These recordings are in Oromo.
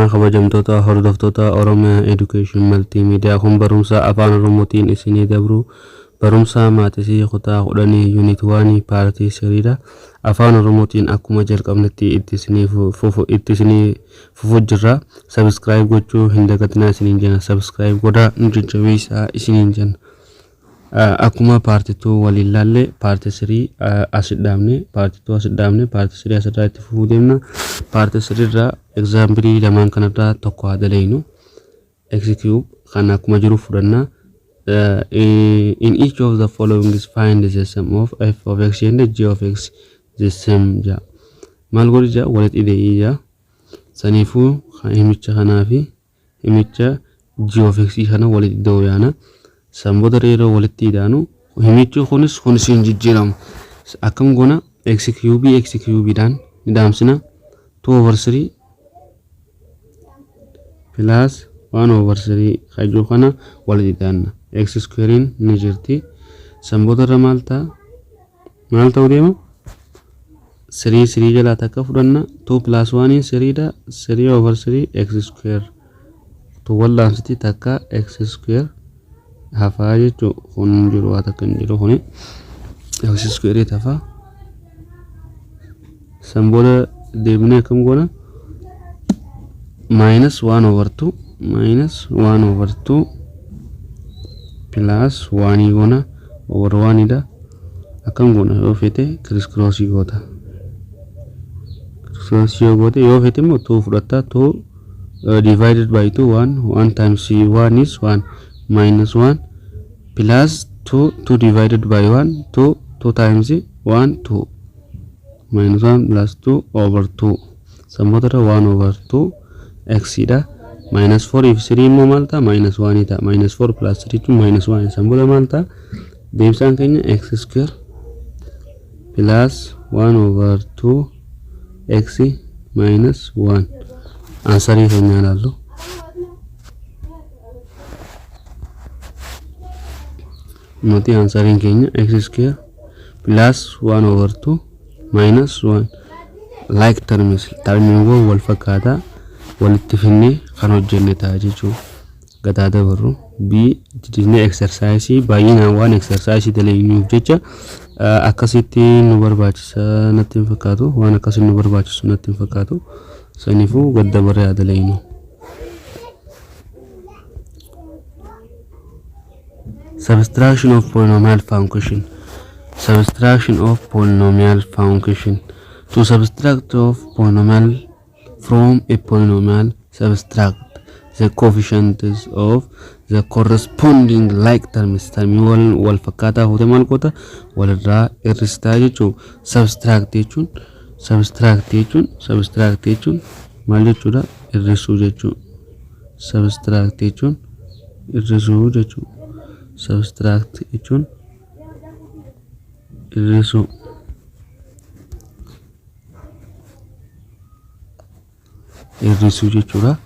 Ashamaa kabajamtoota hordoftoota Oromiyaa Education Multimedia, kun barumsa afaan Oromootiin isinii dabru, barumsa maths kutaa 10 unit 1 part 3dha. Afaan Oromootiin akkuma jalqabnetti itti isinii fufu jirra. Subscribe gochuu hin dagatinaa isiniin jenna. Subscribe godhaa, nu jajjabeessaa isiniin jenna. Akkuma part 2 waliin laalle, part 3 as dhaabne, part 2 as dhaabne, part 3 asirraa itti fufuu deemna. Part 3 irraa example lamaan kanarraa tokko haa daleynu. X cube kan akkuma jiru fudhanna. In each of the following is find the sum of f of x and g of x the same ja. Maal godhi ja? Walitti ida'ii ja. Saniifuu himicha kanaa fi himicha g of x kana walitti ida'uu yaana. San booda yeroo walitti idaanu himichi kunis hin jijjiiramu. Akkam goona? X cube x cube dhaan ni dhaamsina. 2 over 3 plus 1 over 3 kajuu kana walitti idaanna. X squarein ni jirti. San booda irra maal ta'a? Maal ta'uu deema? 3 3 jalaa takka fudhanna. 2 plus 1 3 dha. 3 over 3 x square. Tu wal'aansiti takka x square hafaa jechuu. Kun hin jiru, waa takka hin jiru, kuni x square hafaa. San booda deebinee akkam goona? Minus 1 over 2, minus 1 over 2 plus 1 goona, over 1 dha. Akkam goona? Yoo fete criss cross goota. Criss yoo goote, yoo fete immoo 2 fudhatta. 2 divided by 2, 1, 1 times 1 is 1, minus 1 plus 2, 2 divided by 1, 2, 2 times 1, 2, minus 1 plus 2 over 2. San booda 1 over 2 x dha. Minus 4 if 3 immoo maal ta'a? Minus 1 ta'a. Minus 4 plus 3 jechuun minus 1. San booda maal ta'a deebisaan keenya? X square plus 1 over 2 x minus 1. Answerii keenya ilaallu. Nuti answeriin keenya x square plus 1 over 2 minus 1. Like terms, termiiwwan wal fakkaataa walitti finnee kan hojjenne ta'a jechuudha. Gataa dabarru b jijjiirnee exercise baay'inaan waan exercise dalagnuuf jecha akkasitti nu barbaachisa natti hin fakkaatu, waan akkasitti nu barbaachisu natti hin fakkaatu. Saniifuu gad dabarree haa dalagnu. Subtraction of polynomial function. Subtraction of polynomial function. To subtract of polynomial from a polynomial, subtract the coefficients of the corresponding like terms. Termii wal fakkaataa fuute maal goota? Walirraa hir'istaa jechuu. Subtract jechuun maal jechuudha? Hir'isuu jechuu. Subtract jechuun hir'isuu jechuu. Subtract jechuun hir'isuu. Hir'isuu jechuudha.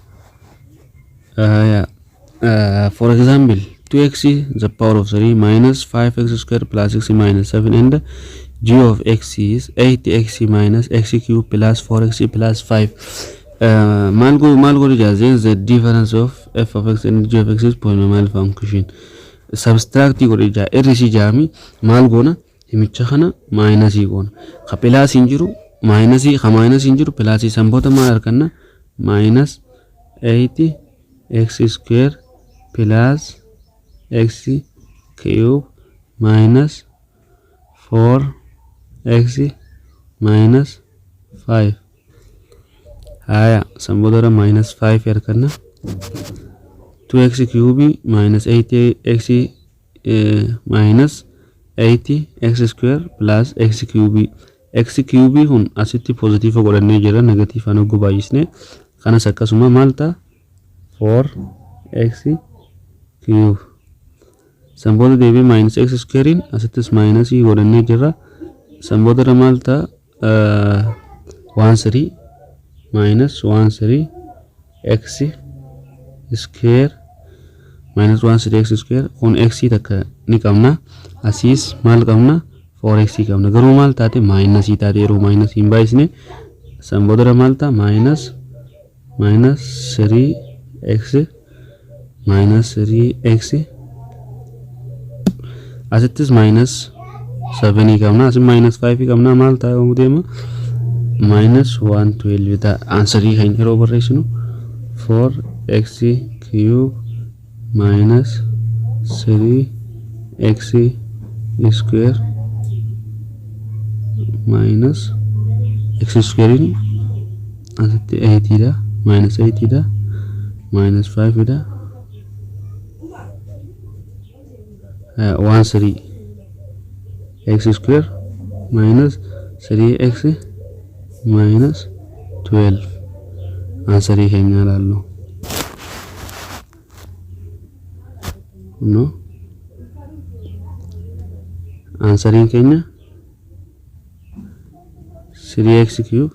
For example, 2x the power of 3 minus 5x square plus 6 minus 7 and g of x is 8x minus x cube plus 4x plus 5. Maal godhu jaazeen? The difference of f of x and g of x is polynomial function. Subtract godhu jaa, hir'isi jaami. Maal goona? Himicha kana minusii goona. Ka plusiin jiru minusii, ka minusiin jiru plusii. San booda maal arganna? Minus 8 x square plus x cube minus 4 x minus 5. Haya, san booda minus 5 arganna. 2x cube minus 8 x minus 8 x square plus x cube. X cube kun asitti positive godhannee jira, negativeaan hogguu baay'isne. Kanas akkasuma maal ta'a? 4 x cube. San booda deebi'ee minus x squarein asittis minusii godhannee jirra. San booda maal ta'a? 1 3 minus 1 3 x square minus 1 3 x square. Kun x takka ni qabna. Asiis maal qabna? 4x qabna. Garuu maal taate? Minusii taate. Yeroo minusii hin baay'isne, san booda maal ta'a? Minus Minus 3x minus 3x, asittis minus 7 qabna, asit minus 5 qabna. Maal ta'uu deema? Minus 112 ta'a. Answerii keenya yeroo barreessinu 4x cube minus 3x square minus x square asitti 8 dha, minus 8 dha, minus 5 dha, 1 3 x square minus 3x minus 12. Answerii keenya ilaallu no. Answeriin keenya 3x cube,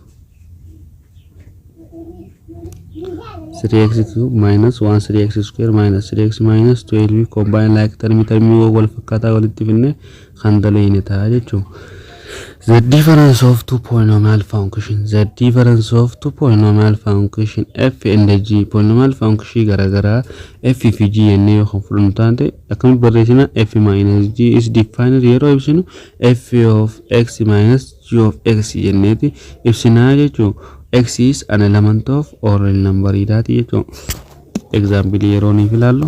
3x cube minus 1 3x square minus 3x minus 12. Combine like termii, termii wal fakkaataa walitti finne kan daleyne ta'a jechuudha. The difference of two polynomial function, the difference of two polynomial function f and g. Polynomial function garaagaraa f fi g jennee yoo kan fudhannu taate, akkamitti barreessina? F minus g is defined yeroo ibsinu f of x minus g of x jenneeti ibsinaa jechuudha. X is an element of all real number dhaati jechuudha. Example yeroo niif ilaallu,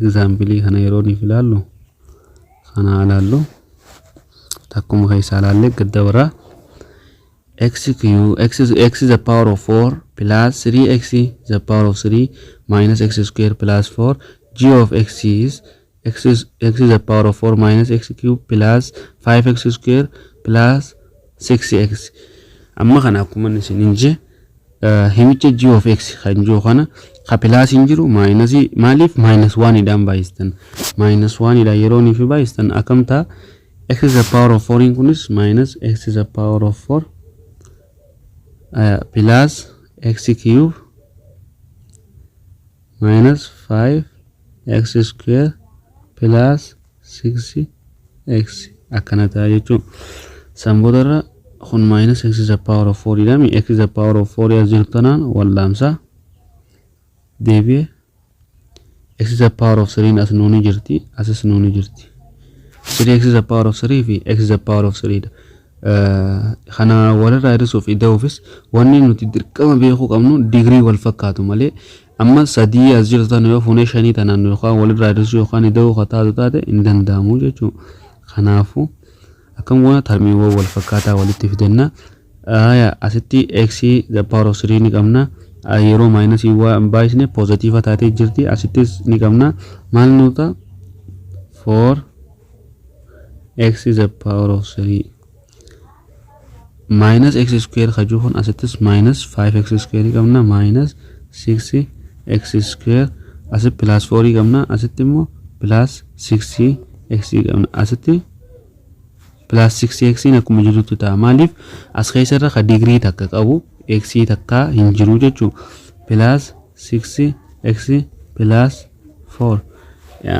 example kana yeroo niif ilaallu, kana ilaallu, takkuma keessaa ilaallee gadda biraa. X cube, x is, x is the power of 4 plus 3x the power of 3 minus x square plus 4. G of x is x is x is the power of 4 minus x cube plus 5x square plus 6x. Amma kana akkuma isinin je, himicha g of x kan jiru kana ka plusiin jiru minusii maaliif minus 1 dhaan baay'istan? Minus 1 dhaan yeroo niif baay'istan akkam ta'a? X is the power of 4 kunis minus x is the power of 4 plus x cube minus 5 x square plus 6 x akkana ta'a jechuun. San boodarra kun minus x is the power of 4 jedhami. X is the power of 4 as jirtu tanaan wallaamsa deebi'e. X is the power of 3 as nuuni jirti, asis nuuni jirti. 3 x is the power of 3 fi x is the power of 3 dha. Kana walirraa hir'isuuf ida'uufis wanni nuti dirqama beekuu qabnu digirii wal fakkaatu malee, amma sadii as jirtu tana yoo fuunee shanii tanaan yookaan walirraa hir'isuu yookaan ida'uu ka taatu taate hin danda'amu jechuudha. Kanaafuu akkam goona? Termiiwwan wal fakkaataa walitti fidanna. Asitti x the power of 3 ni qabna. Yeroo minusii baay'isne positive taatee jirti. Asittis ni qabna. Maal nu ta'a? 4 x is the power of 3 minus x square kajuu kun asittis minus 5x square qabna, minus 6 x square, asitti plus 4 qabna, asitti immoo plus 6 x qabna. Asitti plus 6 x akkuma jirutti ta'a. Maaliif? As keessarra ka digirii takka qabu x takka hin jiru jechuu. Plus 6 x plus 4.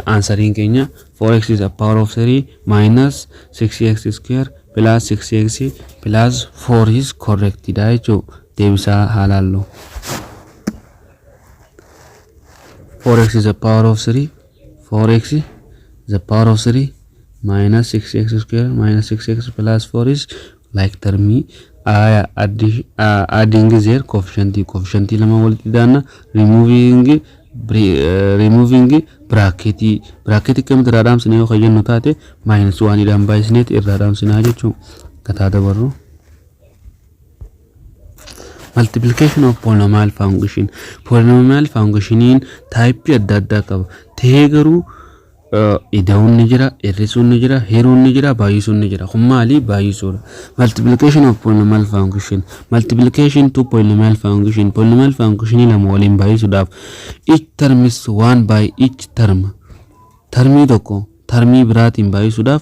Answeriin keenya 4x is a power of 3 minus 6x square plus 6x plus 4 is correct dha jechuu. Deebisaa haa laallu. 4x is a power of 3, 4x the power of 3 minus 6x square minus 6x plus 4 is like termii adding their coefficient, coefficient lama walitti daanna, removing bracket. Bracket akkamitti irraa dhaamsina yoo jennu taate, minus 1 dhaan baay'isneeti irraa dhaamsinaa jechuu. Gataa dabarru. Multiplication of polynomial function. Polynomial functioniin typeii adda addaa qaba tahee garuu ida'uun ni jira, hir'isuun ni jira, hiruun ni jira, baay'isuun ni jira. Kun maali? Baay'isuudha. Multiplication of polynomial function. Multiplication to polynomial function. Polynomial function lama waliin baay'isuudhaaf each term is one by each term. Termii tokko termii biraatiin baay'isuudhaaf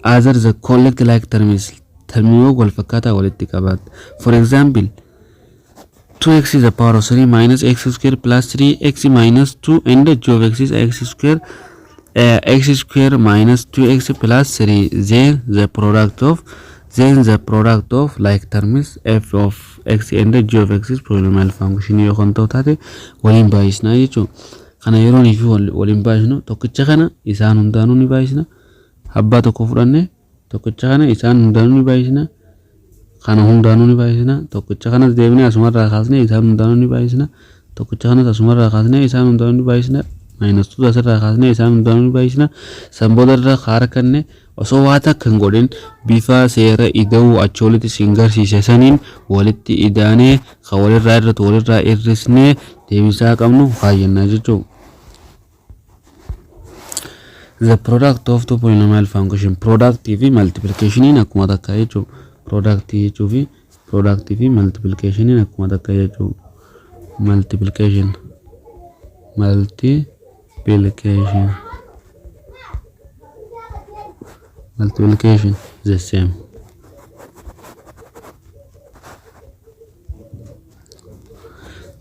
other the collect like terms, termiiwwan wal fakkaataa walitti qabaata. For example, 2x is the power of 3 minus x square plus 3x minus 2 and g of x is x square x square minus 2x plus 3. Then the product of Then the product of like terms f of x and g of x is polynomial function yoo kan ta'u taate waliin baay'isnaa jechuudha. Kana yeroo fi waliin baay'isnu, tokkicha kana isaan hundaanuu ni baay'isna. Abbaa tokko fudhanne, tokkicha kana isaan hundaanuu ni baay'isna. Kana hundaanuu ni baay'isna. Tokkicha kanas deebinee asumarraa kaasnee isaan hundaanuu ni baay'isna. Tokkicha kanas asumarraa kaasnee isaan hundaanuu ni baay'isna. Minus 2 asirraa kaasnee isaan hundaanuu ni baay'isna. San boodarra harkanne osoo waa takka hin godhin bifa seera ida'uu achi olitti siin garsiise saniin walitti idaanee, kan walirraa irratu walirraa hir'isnee, deebisaa qabnu kaayyannaa jechuudha. The product of two polynomial function, product fi multiplication akkuma takka jechuudha. Product jechuu fi product fi multiplication akkuma takka jechuudha. Multiplication, multiplication, multiplication the same,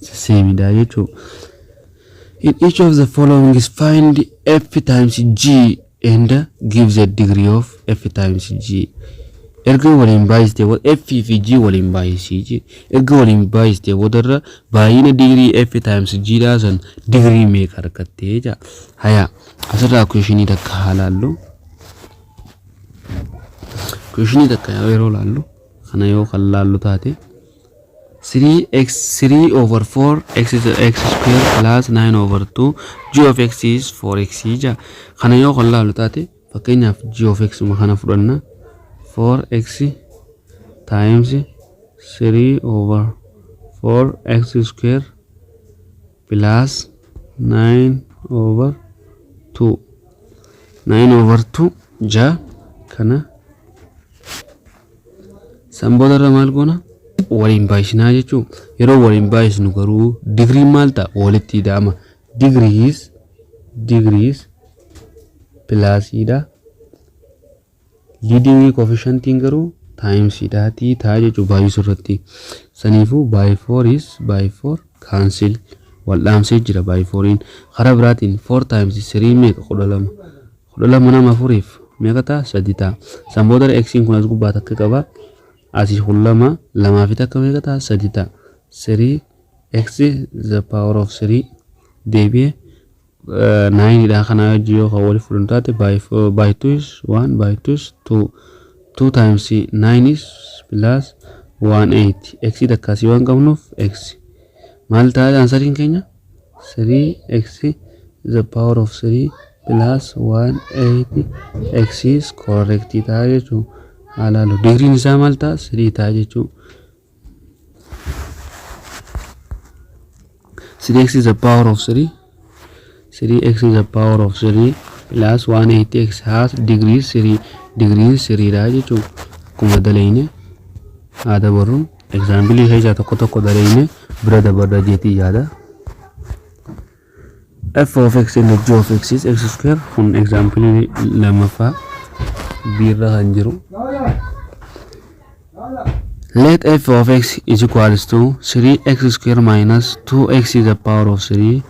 the same dha jechuudha. In each of the following is find f times g and give the degree of f times g. Erga waliin baay'istee, f fi g waliin baay'isii. Erga waliin baay'istee boodarra baay'ina digirii f times g dhaa san digirii meeqa argattee jaa. Haya, asirraa questionii takka haa laallu. Questionii takka yeroo laallu, kana yoo kan laallu taate, 3x 3 over 4 x is x square plus 9 over 2, g of x is 4x ja. Kana yoo kan laallu taate, fakkeenyaaf g of x ma kana fudhanna, 4x times 3 over 4 x square plus 9 over 2, 9 over 2 ja. Kana san boodarra maal goona? Waliin baay'isnaa jechuun. Yeroo waliin baay'isnu garuu digriin maal ta'a? Walitti ida'ama. Degrees plusiidha, leading coefficientiin garuu timesiidhaatii ta'a jechuun baay'isuu irratti. Saniifuu by 4 is by 4 cancel, wal dhaamsee jira by 4in. Karaa biraatiin 4 times 3 meeqa? 12. 12 nama afuriif meeqa ta'a? Sadi ta'a. San booda xiin kun as gubbaa takka qaba. Asii kun lama, lamaa fi takka meeqa ta'a? Sadi ta'a. 3 x the power of 3 deebi'ee nineiidha. Kanaa wajji yoo kan waliif fudhannu taate, by 2 is 1, by 2 is 2, 2 times 9 is plus 1 8. X takkaasii waan qabnuuf x maal ta'a? Answeriin keenya 3 x the power of 3 plus 1 8 x is correct ta'a jechuudha. Haalaalu digriin isaa maal ta'a? 3 ta'a jechuudha. 3x is the power of 3, 3x is the power of 3 plus 180x has degree 3. Degree 3 dha jechuudha. Akkuma daleyne haa dabarru. Example keessaa tokko tokko daleyne bira dabarra jeetii yaada. F of x and g of x is x square. Kun example lammaffaa biirra kan jiru. Let f of x is equals to 3x square minus 2x is the power of 3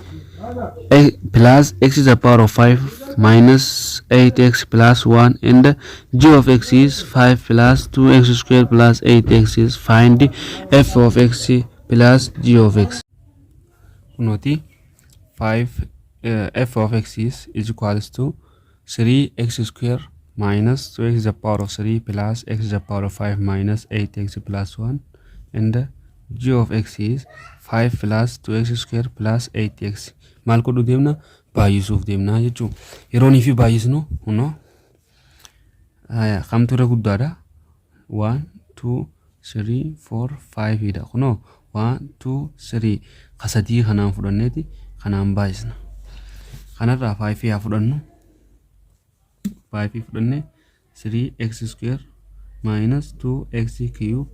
plus x is the power of 5 minus 8x plus 1 and g of x is 5 plus 2x square plus 8x is. Find f of x plus g of x. Kunooti 5 f of x is equals to 3x square minus 2x is the power of 3 plus x is the power of 5 minus 8x plus 1 and g of x is 5 plus 2x square plus 8x. Maal godhuu deemna? Baay'isuuf deemna jechuun. Yeroo fi baay'isnu kunoo kamtu irra guddaadha? 1 2 3 4 5 dha. Kunoo 1 2 3 kasadii kanaan fudhanneeti kanaan baay'isna. Kanarraa 5 haa fudhannu. 5 fudhanne, 3x square minus 2x cube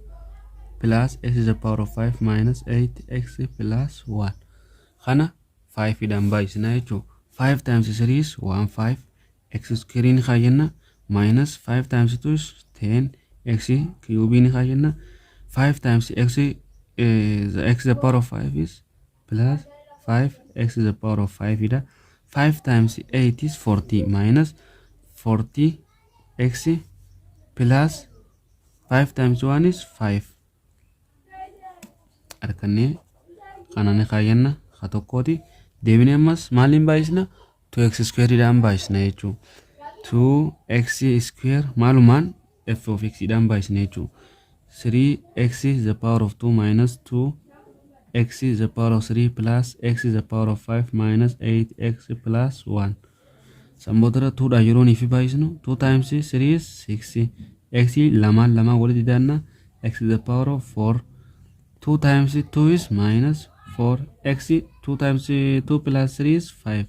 plus x is the power of 5 minus 8x plus 1. Kana 5 dhaan baay'isna jechuudha. 5 times 3 is 1 5 x square ni kaayyanna, minus 5 times 2 is 10 x cube ni kaayyanna, 5 times x the x the power of 5 is plus 5 x is the power of 5 dha. 5 times 8 is 40 minus 40 x plus 5 times 1 is 5 harkannee kana ni kaayyanna ka tokkooti. Deebinee ammas maaliin baay'isna? 2x square dhaan baay'isna jechuudha. 2x square maalumaan f of x dhaan baay'isna jechuudha. 3x the power of 2 minus 2 x the power of 3 plus x the power of 5 minus 8x plus 1. Sanbootara 2 dhaan yeroo fi baay'isnu, 2 times 3 is 6, x lamaan lamaan walitti daanna, x the power of 4. 2 times 2 is minus 4 x, 2 times 2 plus 3 is 5,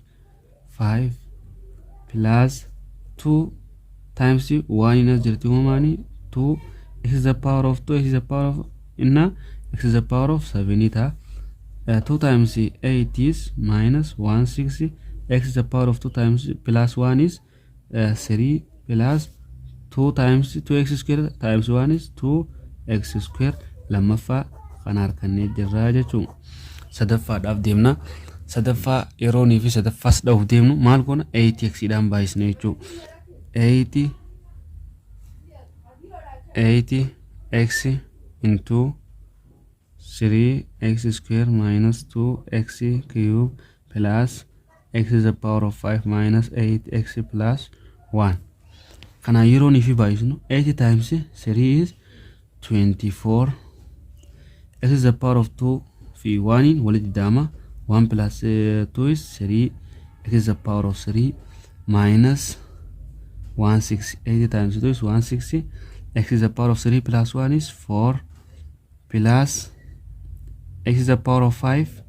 5 plus 2 times 1 in as jirti uumaanii 2 x is the power of 2 x is the power of inna x is the power of 7 ta'a. 2 times 8 is minus 1 6, x is the power of 2 times plus 1 is 3, plus 2 times 2x square times 1 is 2x square. Lammaffaa kana harkannee jirraa jechuun sadaffaadhaaf deemna. Sadaffaa yeroonii fi sadaffaas dha'uuf deemnu maal goona? 8x dhaan baay'isne jechuu. 8 8x into 3x square minus 2x cube plus x is the power of 5 minus 8x plus 1. Kana yeroonii fi baay'isnu, 8 times 3 is 24, x is the power of 2 fi 1 walitti daama, 1 plus 2 is 3, x is the power of 3 minus 1 6. 8 times 2 is 1 6, x is the power of 3 plus 1 is 4, plus x is the power of 5,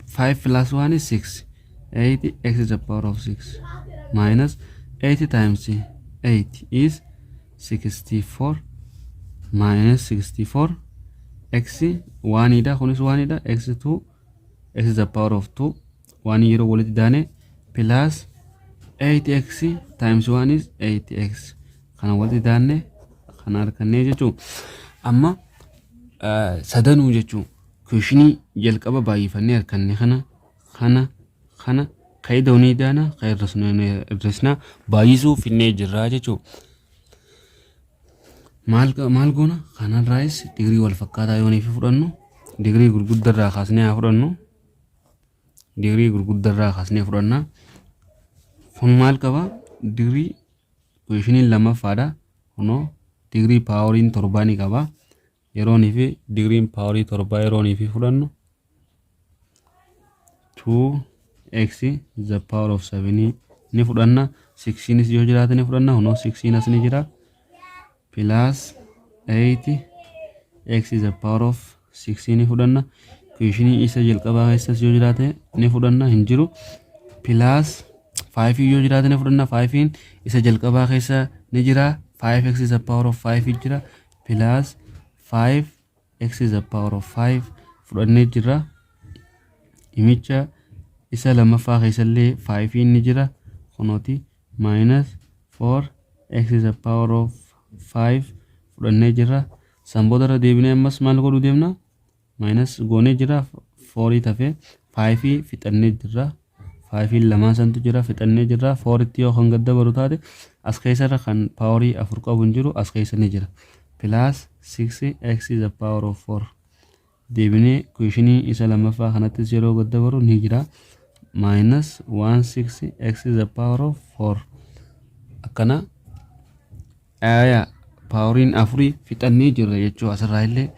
5 plus 1 is 6, 8 x is the power of 6 minus 8 times 8 is 64, minus 64 x 1 dha, kunis 1 dha, x 2, x is the power of 2 1 yeroo walitti daane plus 8x times 1 is 8x. Kana walitti daanne kana argannee jechuun amma sadanuu jechuun questionii jalqaba baay'ifannee arganne kana kana kana kayidoonii daana ka irrisnaa baay'isuu finnee jirraa jechuun. Maal maal goona? Kanarraayis digirii wal fakkaataa yoonii fi fudhannu, digirii gurguddarraa kaasnee haa fudhannu. Digirii gurguddarraa kaasnee fudhanna. Kun maal qaba? Digirii questioniin lammaffaadha. Kunoo digirii poweriin torbaa ni qaba. Yeroonii fi digiriin powerii torbaa yeroonii fi fudhannu, 2x the power of 7 ni fudhanna. 6nis yoo jiraate ni fudhanna. Kunoo 6 as ni jira. Plus 8 x is the power of 6 ni fudhanna. Questionii isa jalqabaa keessas yoo jiraate ni fudhanna, hin jiru. Plus 5 yoo jiraate ni fudhanna. 5 isa jalqabaa keessa ni jira. 5x is the power of 5 jira. Plus 5 x is the power of 5 fudhannee jira. Himicha isa lammaffaa keessallee 5 ni jira, kunooti. Minus 4 x is the power of 5 fudhannee jira. San boodarra deebinee ammas maal godhuu deemna? Minus goonee jira, 4 tafee, 5 fixannee jirra. 5 lamaan santu jira, fixannee jirra. 4tti yoo kan gad dabalu taate, as keessarra kan powerii afur qabu hin jiru, as keessa ni jira. Plus 6 x is the power of 4. Deebinee questionii isa lammaffaa kanattis yeroo gad dabaru ni jira. Minus 1 6 x is the power of 4. Akkana aayaa poweriin afurii fixannee jirra jechuu. Asirraa illee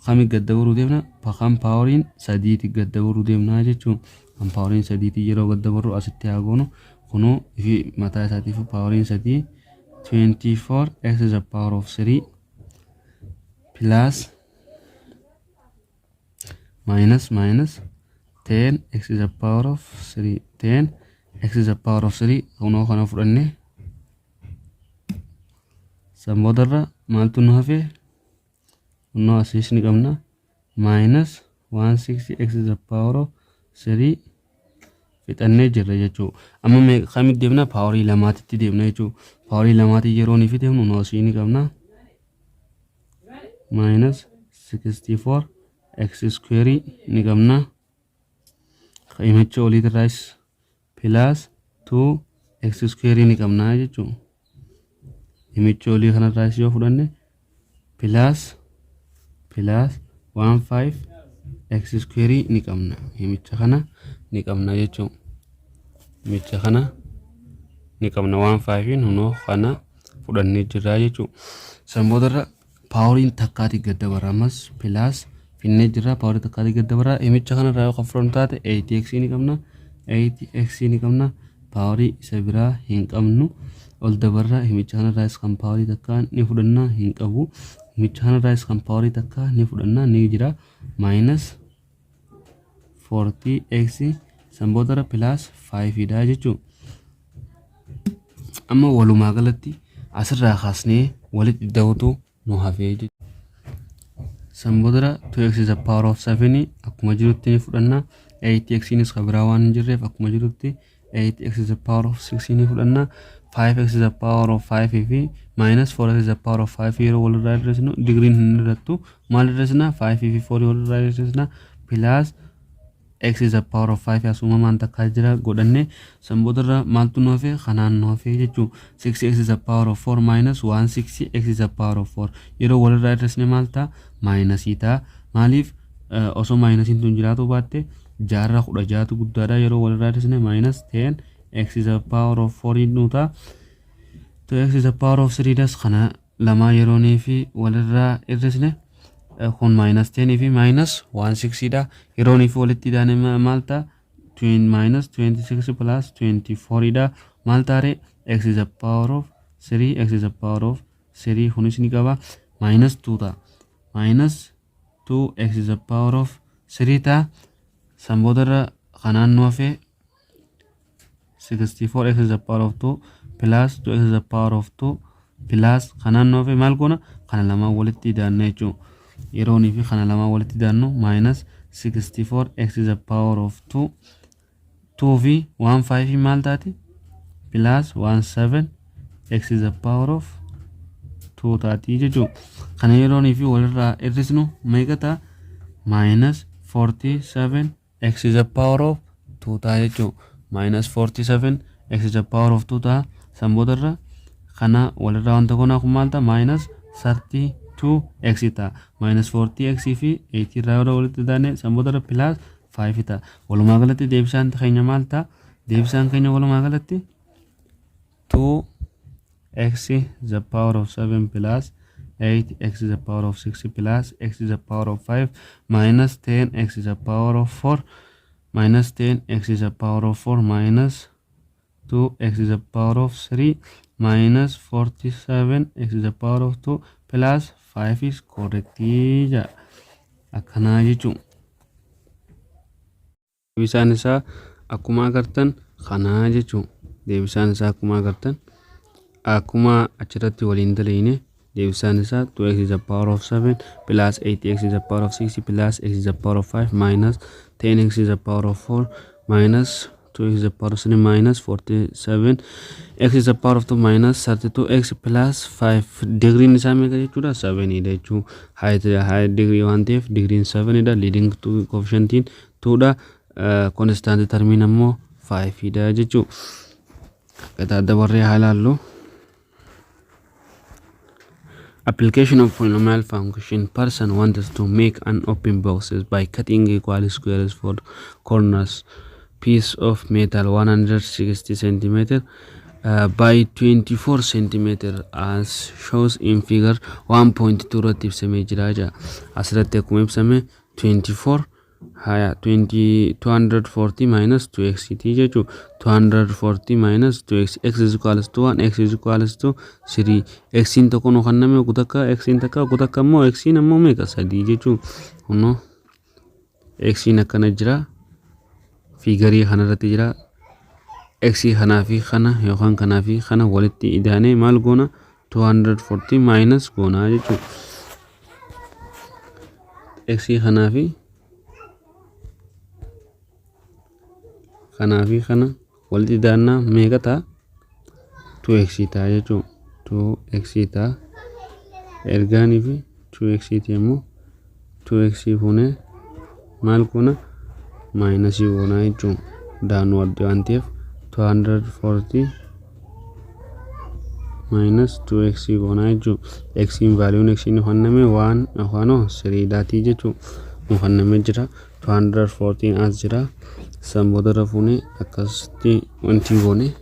kami gad dabaruu deemna? Kan poweriin sadiiti gad dabaruu deemna jechuu. Kan poweriin sadiiti yeroo gad dabarru, asitti haa goonu. Kunoo ifi mataa isaatiif poweriin sadii, 24 x is the power of 3 plus minus minus 10 x is the power of 3, 10 x is the power of 3. Kunoo kana fudhanne. San boodarra maaltu nu hafe? Kunoo asiis ni qabna. Minus 1 6 x is the power of 3 fixannee jirra jechuu. Amma kamitti deemna? Powerii lamaatitti deemna jechuu. Powerii lamaatii yeroo ni deemnu, kunoo asii ni qabna. Minus 64 x square ni qabna. Himicha oliitirraas plus 2 x square ni qabna jechuu. Himicha olii kanarraas yoo fudhanne Plus plus 1 5 x square ni qabna. Himicha kana ni qabna jechuudha. Himicha kana ni qabna 1 5 hunoo kana fudhannee jirra jechuudha. San boodarra poweriin takkaati gad dabarra ammas plus finnee jirra powerii takkaati gad dabarra. Himicha kanarraa yoo kan fudhannu taate 8x ni qabna, 8x ni qabna, powerii isa biraa hin qabnu. Ol dabarra, himicha kanarraas kan powerii takkaa ni fudhanna, hin qabu. Himicha kanarraas kan powerii takkaa ni fudhanna, ni jira, minus 40x san boodarra plus 5 dha jechuudha. Amma walumaa galatti asirraa kaasnee walitti da'utu nu hafee jechuudha. San boodarra 2x is the power of 7 akkuma jirutti ni fudhanna. 8x nis kan biraa waan hin jirreef akkuma jirutti 8x is the power of 6 ni fudhanna. 5x is the power of 5 fi minus 4x is the power of 5 yeroo walirraa hir'isnu digriin hin hir'attu. Maal hir'isna? 5 fi 4 walirraa hir'isna, plus x is the power of 5 as uumamaan takkaa jira godhanne. San boodarra maaltu nu hafe? Kanaan nu hafe jechuu. 6x is the power of 4 minus 1 6 x is the power of 4 yeroo walirraa hir'isne maal ta'a? Minusii ta'a. Maaliif? Osoo minusiin tun jiraatu baatte jaarraa 16tu guddaadha. Yeroo walirraa hir'isne minus 10 x is the power of 4 nu ta'a. 2x is the power of 3 das kana lamaa yeroonii fi walirraa hir'isne kun minus 10 fi minus 1 6 dha. Yeroonii fi walitti hidhaane maal ta'a? Minus 26 plus 24 dha. Maal taare? X is the power of 3, x is the power of 3 kunis ni qaba, minus 2 ta'a, minus 2 x is the power of 3 ta'a. San boodarra kanaan nu hafe 64 x is the power of 2 plus 2 x is the power of 2 plus kanaan nu hafe. Maal goona? Kana lamaan walitti hidhaanna jechuudha. Yeroonii fi kana lamaan walitti hidhaannu minus 64 x is the power of 2, 2 fi 1 5 maal taati? Plus 1 7 x is the power of 2 taati jechuudha. Kana yeroonii fi walirraa hir'isnu meeqa ta'a? Minus 47 x is the power of 2 ta'a jechuudha. Minus 47 x is the power of 2 ta'a. San boodarra kana walirraa wanta goonaa kun maal ta'a? Minus 32 x ta'a. Minus 40 x fi 8 irraa yeroo walitti daane san boodarra plus 5 ta'a. Walumaa galatti deebisaan keenya maal ta'a? Deebisaan keenya walumaa galatti 2 x the power of 7 plus 8 x is the power of 6 plus x is the power of 5 minus 10 x is the power of 4 minus 10 x is the power of 4 minus 2 x is the power of 3 minus 47 x is the power of 2 plus 5 is correct jedha. Akkanaa jechuun deebisaan isaa akkuma agartan kanaa jechuun. Deebisaan isaa akkuma agartan, akkuma achirratti waliin daleeyne, deebisaan isaa 2x is the power of 7 plus 8x is the power of 6 plus x is the power of 5 minus 10x is the power of 4 minus 2x is the power of 3 minus 47 x is the power of 2 minus 32x plus 5. Digriin isaa meeqa jechuudha? 7 dha jechuu. High degree waan ta'eef digriin 7 dha, leading to coefficientiin 2 dha, constant termiin ammoo 5 dha jechuu. Qaxaa dabarree haa ilaallu. Application of polynomial function. Person wants to make an open box by cutting equal squares for corners piece of metal 160 centimeter by 24 centimeter as shows in figure 1.2 irratti ibsamee jira jira. Asirratti akkuma ibsame 24 haya 20 240 minus 2x ti jechuu. 240 minus 2x, x is equals to 1, x is equals to 3. X in tokko nu kenname kutakka, x in takka kutakka immoo x in ammoo meeqa? Sadii jechuu. Kunoo x in akkana jira, figureii kanarratti jira. X kanaa fi kana yookaan kanaa fi kana walitti idaanee maal goona? 240 minus goonaa jechuu. X kanaa fi kana walitti idaannaa meeqa ta'a? 2x ta'a jechuu. 2x ta'a. Ergaanii fi 2x ti immoo 2x fuunee maal goona? Minusii goonaa jechuu. Downward waan ta'eef 240 Minus 2x goonaa jechuudha. X valuun x nu kenname 1 yookaan 3 dhaatii jechuudha. Nu kennamee jira. 214 as jira. San boodarra fuunee akkasitti wanti goone.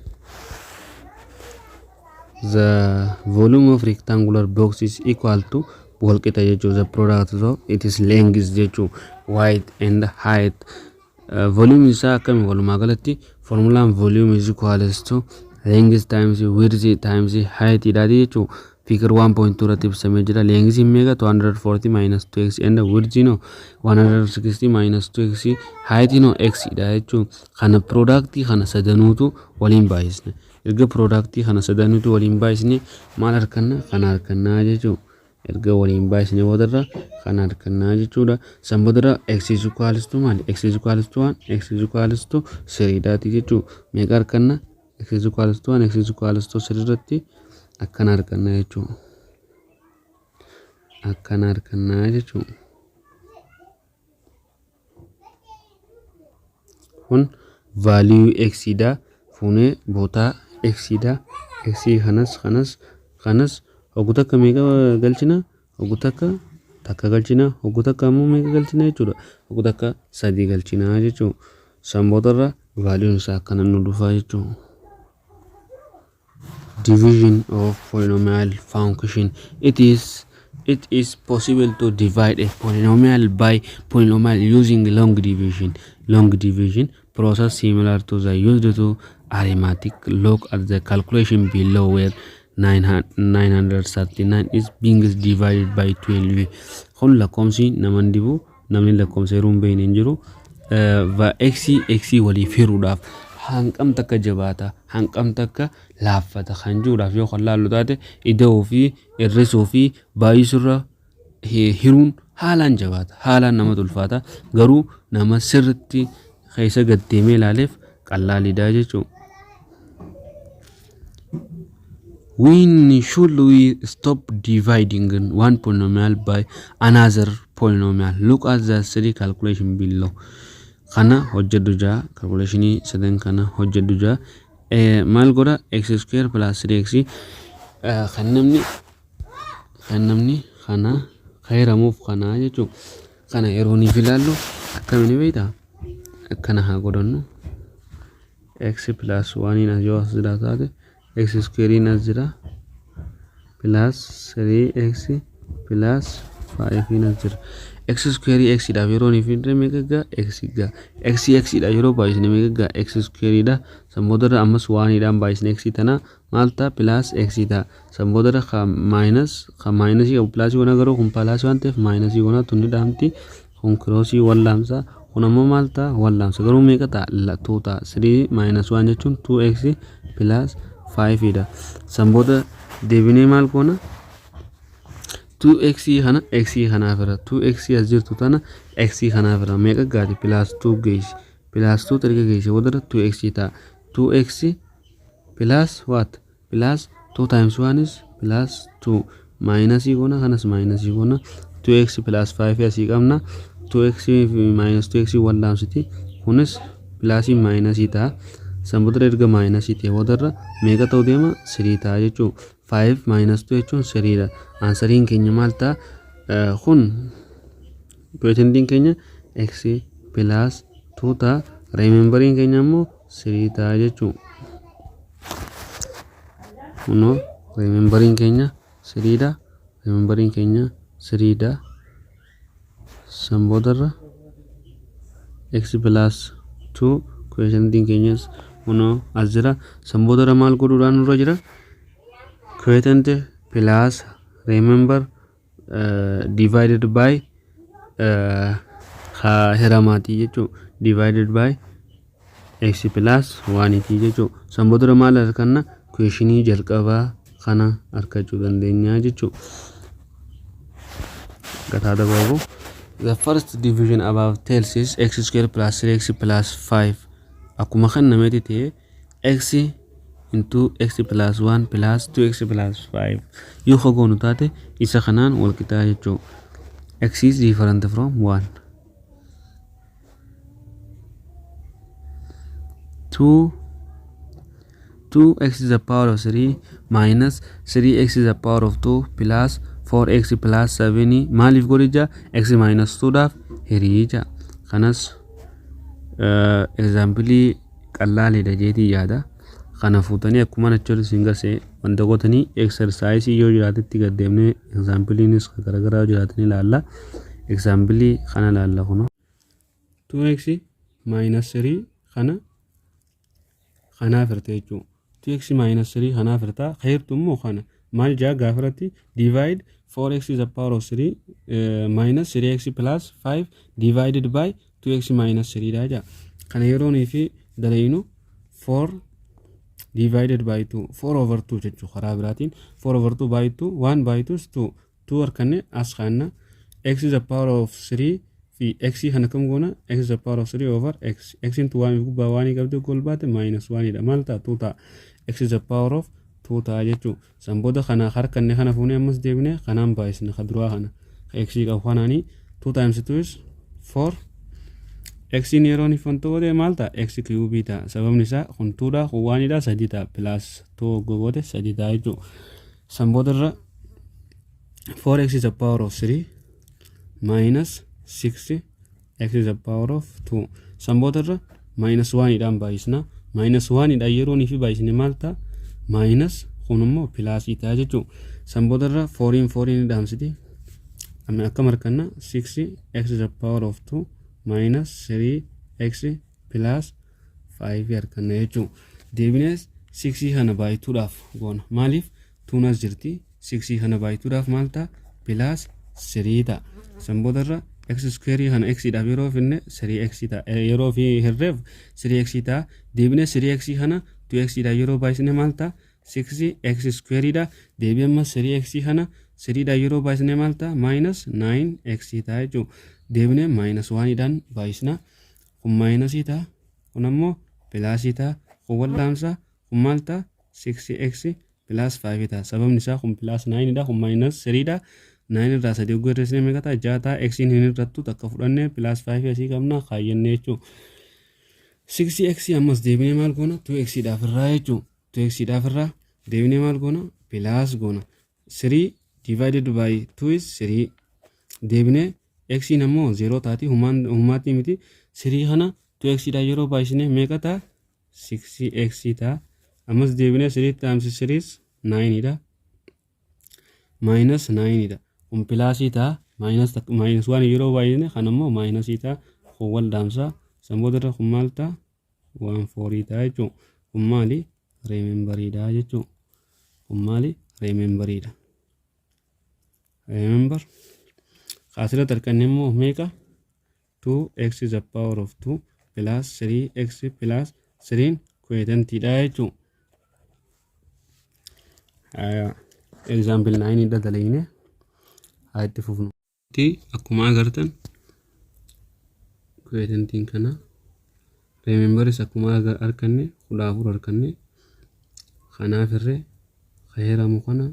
The volume of rectangular box is equal to, walqixa jechuudha, the product of its length jechuudha, width and height. Volume isaa akkami? Walumaa galatti formulaan volume is equals to length times width times height dhaati jechuudha. Figure 1.2 irratti ibsamee jira. Length meeqa? 240 minus 2x, and width no 160 minus 2x, height no x dha jechuudha. Kana product kana sadanuutu waliin baay'isne. Erga product kana sadanuutu waliin baay'isne maal arganna? Kana argannaa jechuudha. Erga waliin baay'isne boodarra kana argannaa jechuudha. San boodarra x is equals to maali? X is equals to 1, x is equals to 3 dhaati jechuudha. Meeqa arganna? X is equals to 1, x is equals to 3 irratti akkana arganna jechuudha. Akkana argannaa jechuudha. Kun value x dha. Fuunee bootaa x dha. X kanas kanas kanas hogguu takka meeqa galchina? Hogguu takka takka galchina. Hogguu takka ammoo meeqa galchina jechuudha? Hogguu takka sadii galchina jechuudha. San boodarra valuun isaa akkana nu dhufa jechuudha. Division of polynomial function. It is possible to divide a polynomial by polynomial using long division. Long division process similar to the used to arithmetic. Look at the calculation below, where 939 is being divided by 12. Kun lakkoomsi naman dibu, namni lakkoomsa yeroo hin beekne hin jiru. X x waliif hiruudhaaf hanqam takka jabaata, hanqam takka laaffata kan jiruudhaaf yoo kan laallu taate, ida'uu fi hir'isuu fi baay'isurra hiruun haalaan jabaata, haalaan nama ulfaata, garuu nama sirritti keessa gad deemee ilaaleef qallaaliidha jechuudha. When should we stop dividing one polynomial by another polynomial? Look at the three calculation below. Kana hojjedhu jaa, calculationii sadan kana hojjedhu jaa. Maal godha? X square plus 3x kan namni kana heeramuuf kana jechuudha. Kana yeroo niif ilaallu akkamiin beektaa? Akkana haa godhannu. X plus 1 as yoo as jira taate, x square as jira, plus 3x plus 5 as jira. X square x dhaaf yeroo niif hin meeqa gaa? X gaa. X x dha yeroo baay'isne meeqa gaa? X square dha. San boodarra ammas 1 dhaan baay'isne x tana maal ta'a? Plus x ta'a. San boodarra ka minus ka minus qabu plus goona, garuu kun plus waan ta'eef minus goona, tunni dhaamti, kun crossii wal laamsa, kun ammoo maal ta'a? Wal laamsa, garuu meeqa ta'a? 2 ta'a. 3 minus 1 jechuun 2x plus 5 dha. San booda deebinee maal goona? 2x kana x kanaaf irra, 2x as jirtu tana x kanaaf irra meeqa gaati? Plus 2 geessi. Plus 2 erga geesse booda 2x ta'a. 2x plus what? Plus 2 times 1 is plus 2. Minus goona, kanas minus goona. 2x plus 5 asii qabna. 2x minus 2x wal laamsiti, kunis plus minus ta'a. San booda erga minus ta'e boodarra meeqa ta'uu deema? 3 ta'a jechuudha. 5 minus 2 jechuun 3 dha. Answeriin keenya maal ta'a? Kun quotientiin keenya x plus 2 ta'a. Remainderiin keenya immoo 3 ta'a jechuudha. Kunoo remainderiin keenya 3 dha. Remainderiin keenya 3 dha. San boodarra x plus 2, quotientiin keenyas kunoo as jira. San boodarra maal godhuudhaan nurra jira? Quotient plus remainder divided by hiramaatii jechuudha. Divided by x plus 1 jechuudha. San boodarra maal arganna? Questionii jalqabaa kana argachuu dandeenya jechuudha. Gataa dabaabu. The first division above tells is x square plus 3x plus 5. Akkuma kan nameeti ta'e, x into x plus 1 plus 2x plus 5 yoo goonu taate, isa kanaan wal qixaa jechuudha. X is different from 1. 2 2x is the power of 3 minus 3x is the power of 2 plus 4x plus 7 maaliif godhi jaa? X minus 2 dhaaf hirii jaa. Kanas example qallaaliidha jeetii yaada. Kana fuutanii akkuma achi isin gasee wanta gootanii exercise yoo jiraatetti gad deemnee exampleiinis garaagaraa yoo jiraatan ilaalla. Example kana ilaalla kunoo. 2x minus 3 kana kanaaf hirte jechuudha. 2x minus 3 kanaaf hirtaa heertu immoo kana maal jaa gaafarratti? Divide 4x is the power of 3 minus 3x plus 5 divided by 2x minus 3 dha jaa. Kana yeroonii fi dalaynu 4 divided by 2, 4 over 2 jechuu. Karaa biraatiin 4 over 2 by 2, 1 by 2 is 2. 2 harkanne as kaanna. X is the power of 3 fi x kana kam goona? X is the power of 3 over x. X into 1 gubbaa waan qabdu gol baate minus 1 dha. Maal ta'a? 2 ta'a. X is the power of 2 ta'a jechuu. San booda kana harkanne kana fuunee ammas deebine kanaan baay'isne ka duraa kana ka x qabu kanaanii. 2 times 2 is 4. X yeroon ifantu godhe maal ta'a? X cube ta'a. Sababni isaa kun 2 dha, kun 1 dha, 3 ta'a. Plus 2 goote 3 ta'a jechuu. San booda irra 4x is the power of 3 minus 6 x is the power of 2. San booda irra minus 1 dhaan baay'isna. Minus 1 dhaan yeroo fi baay'isne maal ta'a? Minus, kun immoo plus ta'a jechuu. San booda irra 4 4 dhaamsiti. Amma akkam harkanna? 6 x is the power of 2 minus 3 x plus 5 harkanna jechuu. Deebinees 6 kana baay'ituudhaaf goona. Maaliif? 2 as jirti. 6 kana baay'ituudhaaf maal ta'a? Plus 3 ta'a. San booda irra x square kana x dhaaf yeroo finne 3x ta'a. Yeroo fi hirreef 3x ta'a. Deebinee 3x kana 2x dha yeroo baay'isne maal ta'a? 6x square dha. Deebi'ee amma 3x kana 3 dha yeroo baay'isne maal ta'a? Minus 9x ta'a jechuudha. Deebinee minus 1 dhaan baay'isna. Kun minusii ta'a, kun ammoo plusii ta'a. Kun wal'aansa, kun maal ta'a? 6x plus 5 ta'a. Sababni isaa kun plus 9 dha, kun minus 3 dha. 9 irraa 3 hogguu hir'isnee meeqa ta'a? 6 ta'a. X hin hir'attu, takka fudhannee plus 5 asii qabna kaayyannee jechuudha. 6x ammas deebinee maal goona? 2x dhaaf irraa jechuudha. 2x dhaaf irraa deebinee maal goona? Plus goona. 3 divided by 2 is 3. Deebinee x ammoo 0 taati, humaatii miti. 3 kana 2x dha yeroo baay'isnee meeqa ta'a? 6x ta'a. Ammas deebinee 3 times 3 is 9 dha. Minus 9 dha. Kun plusii ta'a. Minus minus 1 yeroo baay'isne kan ammoo minusii ta'a. Kun wal dhaamsa. San booda irra kun maal ta'a? 1 4 ta'a jechuudha. Kun maali? Remainderiidha jechuudha. Kun maali? Remainderiidha. Remainder asirratti arganne immoo meeqa? 2x is the power of 2 plus 3x plus 3 quotientiidha jechuudha. Example 9 dha dalagne, haa itti fufnu. Akkuma agartan quotientiin kana, remainderis akkuma arganne 14 arganne. Kanaaf irree heeramu kana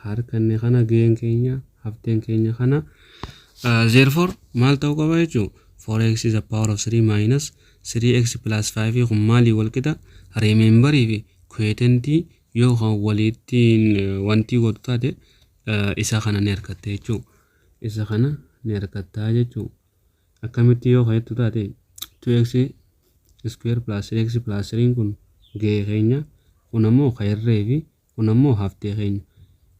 harkanne kana gaheen keenya hafteen keenya kana. Therefore maal ta'uu qaba jechuun? 4x is the power of 3 minus 3x plus 5 kun maalii wal qixa? Remainderii fi quotientii yoo kan walittiin wanti godhu taate isa kana ni argatta jechuudha. Isa kana ni argatta jechuudha. Akkamitti yoo jettu taate, 2x square plus 3x plus 3 kun gahee keenya, kun ammoo hirree fi kun ammoo haftee keenya.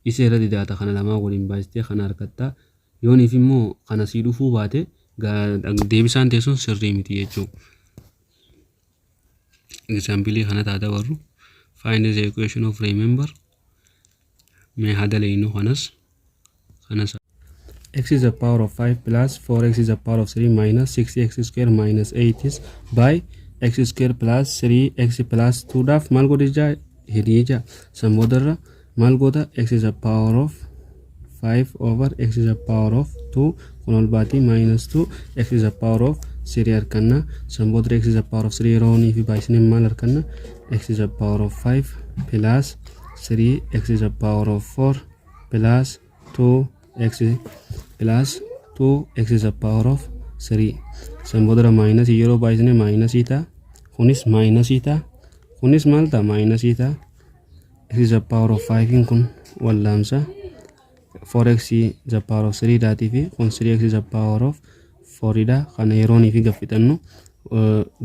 Isa irra didaata kana lamaan waliin baay'istee kana argatta. Yooniif immoo kana sii dhufuu baate deebisaan teessuun sirrii miti jechuudha. Example kana taata warru find the equation of remainder. Mee hadalaynu kanas kanas. X is the power of 5 plus 4x is the power of 3 minus 6x square minus 8 is by x square plus 3x plus 2 dhaaf maal godhe jaa? Hidhii jaa. San boodarra maal goota? X is the power of 5 over x is the power of 2, kun ol baatii minus 2 x is the power of 3 arganna. San booda x is the power of 3 yeroo fi baay'isnee maal arganna? X is the power of 5 plus 3 x is the power of 4 plus 2 x plus 2 x is the power of 3. San booda minus yeroo baay'isne minus ta'a, kunis minus ta'a. Kunis maal ta'a? Minusii ta'a. X is the power of 5 kun wallaamsa. 4x the power of 3 dhaatii fi kun 3x is the power of 4 dha. Kana yeroonii fi gaffixannu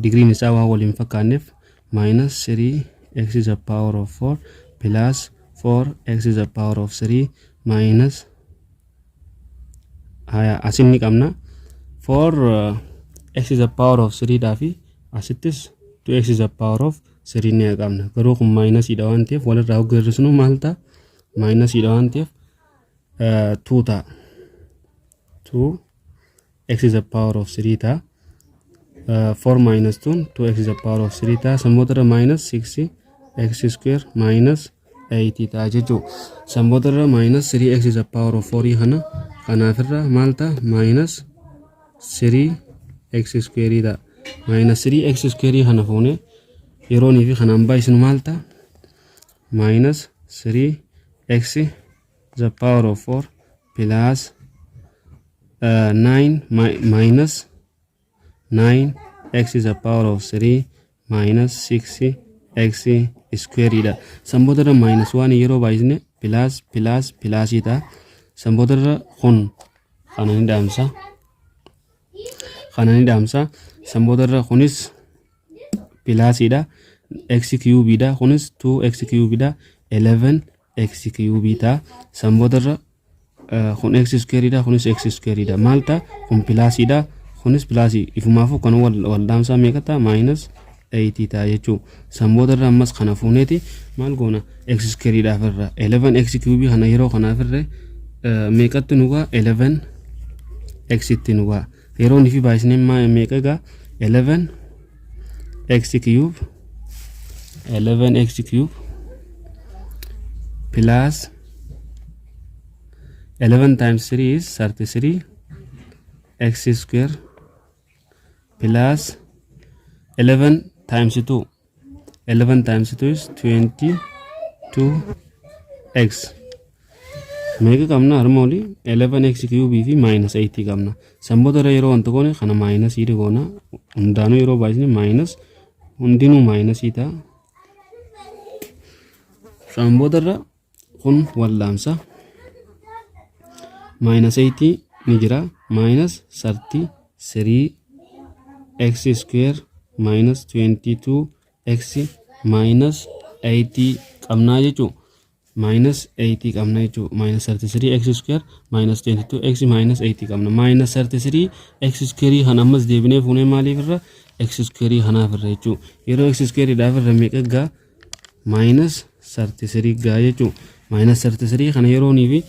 digriin isaa waan waliin fakkaanneef minus 3 x is the power of 4 plus 4 x is the power of 3 minus haya asin ni qabna 4 x is the power of 3 dhaa fi asittis 2x is the power of 3 ni qabna. Garuu kun minusiidha waan ta'eef walirraa hogga hir'isnu maal ta'a? Minusiidha waan ta'eef 2 ta'a. 2 x is the power of 3 ta'a. 4 minus 2, 2x is the power of 3 ta'a. Sanboota minus 6 x square minus 8 ta'a jechuudha. Sanboota minus 3 x is the power of 4 kana kanaafirra maal ta'a? Minus 3 x square ta'a. Minus 3 x square kana fuunee yeroonii fi kanaan baay'isnu maal ta'a? Minus 3 x the power of 4 plus 9 minus 9 x is the power of 3 minus 6 x square dha. Sanboota irra minus 1 yeroo baay'isne plus plus plusii ta'a. Sanboota irra kun kana ni dhaamsa. Kana ni dhaamsa. Sanboota irra kunis plusiidha. X cube dha. Kunis 2 x cube dha. 11 x cube ta'a. Sanboota irra kun x square dha. Kunis x square dha. Maal ta'a? Kun plusiidha. Kunis plusii. Ifumaafuu kan wal dhaamsaa meeqa ta'a? Minus 8 ta'a jechuudha. Sanboota irra ammas kana fuuneeti maal goona? X square dhaaf irra 11 x cube kana yeroo kanaaf irra meeqatti nu ga'a? 11 x itti nu ga'a. Yeroo inni fi baay'isnee meeqa ga'a? 11 x cube, 11 x cube plus 11 times 3 is 33 x square plus 11 times 2, 11 times 2 is 22 x. Meeqa qabna harma olii? 11 x cube fi minus 8 qabna. Sanboota irra yeroo wanta goone kana minus goona. Hundaanuu yeroo baay'isne minus, hundinuu minusii ta'a. Sanboota irra kun wallaamsa. Minus 8 ni jira, minus 33 x square minus 22 x minus 8 qabnaa jechuudha. Minus 8 qabna jechuudha. Minus 33 x square minus 22 x minus 8 qabna. Minus 33 x square kan ammas deebinee fuunee maaliif irra? X square kanaaf irra jechuudha. Yeroo x square dhaaf irra meeqa gaa? Minus 33 gaa jechuudha. Minus 33 kana yeroonii fi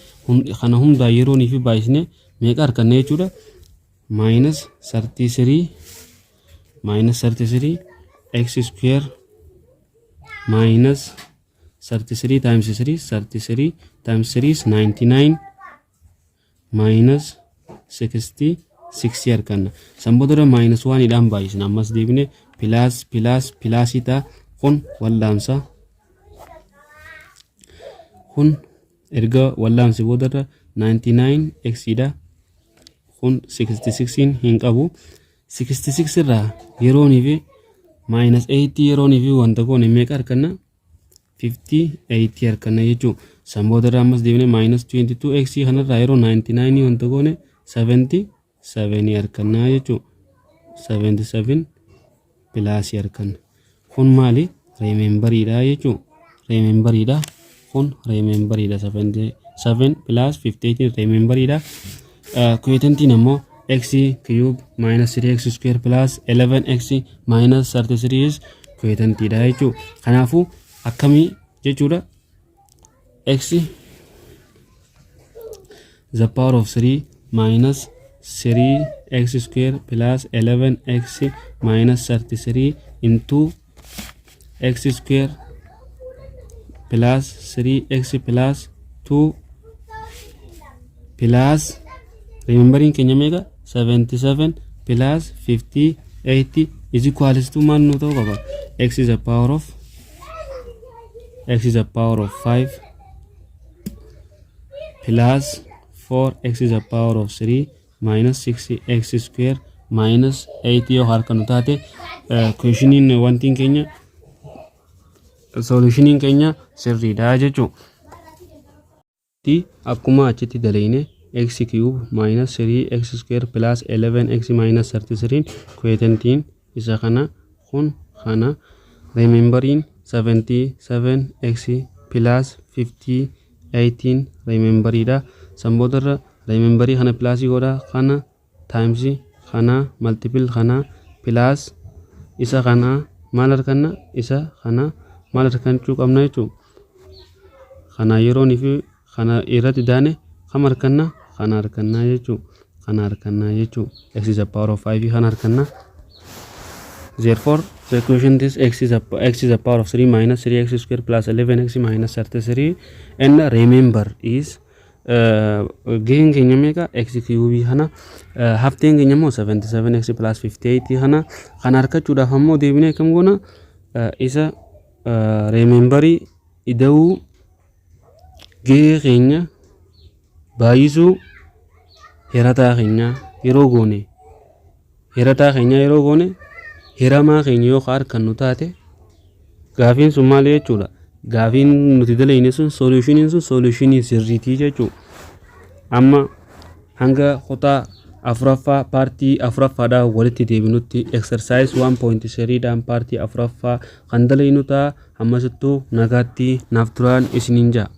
kana hundaa yeroonii fi baay'isnee meeqa arganna jechuudha? Minus 33, minus 33 x square minus 33 times 3, 33 times 3 is 99 minus 66 arganna. San booda minus 1 dhaan baay'isna. Ammas deebine plus plus plusii ta'a. Kun wallaamsa. Kun erga wallaamsi boodarra 99 x dha. Kun 66 hin qabu. 66 irraa yeroonii fi minus 80 yeroonii fi wanta goone meeqa arganna? 58 arganna jechuudha. San booda irraa ammas deebine minus 22 x kanarraa yeroo 99 wanta goone 77 arganna jechuudha. 77 plusii arganna. Kun maali? Remainderiidha jechuudha. Remainderiidha. Kun remainderiidha. 77 plus 58 remainderiidha. Quotientiin ammoo x cube minus 3x square plus 11x minus 33 is quotientiidha jechuudha. Kanaafuu akkamii jechuudha? X the power of 3 minus 3x square plus 11x minus 33 into x square plus 3x plus 2 plus remainderiin keenya meeqa? 77 plus 58 is equals to maal nu ta'uu qaba? X is the power of, x is the power of 5 plus 4 x is the power of 3 minus 6 x square minus 8 yoo harka nu taate questioniin wantiin keenya Solutioniin keenya sirriidha jechuudha. Akkuma achitti daleyne, x cube minus 3 x square plus 11 x minus 33, quotientiin isa kana kun kana, remainderiin 77 x plus 58 remainderiidha. San boodarra remainderii kana plusii godha, kana times kana, multiple kana plus isa kana. Maal arganna? Isa kana maal argachuu qabna jechuudha? Kana yeroonii fi kana irratti daane kam arganna? Kana argannaa jechuudha. Kana argannaa jechuudha. X is a power of 5 kana arganna. Therefore, the equation is x is a power of 3 minus 3x square plus 11x minus 33, and remainder is gaheen keenya meeqa? X cube kana. Hafteen keenya immoo 77x plus 58 kana. Kana argachuudhaaf ammoo deebinee akkam goona? Isa remainderii ida'uu gahee keenya baay'isuu hirataa keenya yeroo goone, hirataa keenya yeroo goone, hiramaa keenya yoo argannu taate, gaafiin sun maali jechuudha? Gaafiin nuti daleyne sun, solutioniin sun solutionii sirriitii jechuudha. Amma hanga kutaa afuraffaa, partii afuraffaadhaan walitti deebinutti, exercise 1.3 dhaan partii afuraffaa kan daleynu ta'a. Hammasittuu nagaatti naaf turaan isiniin ja'a.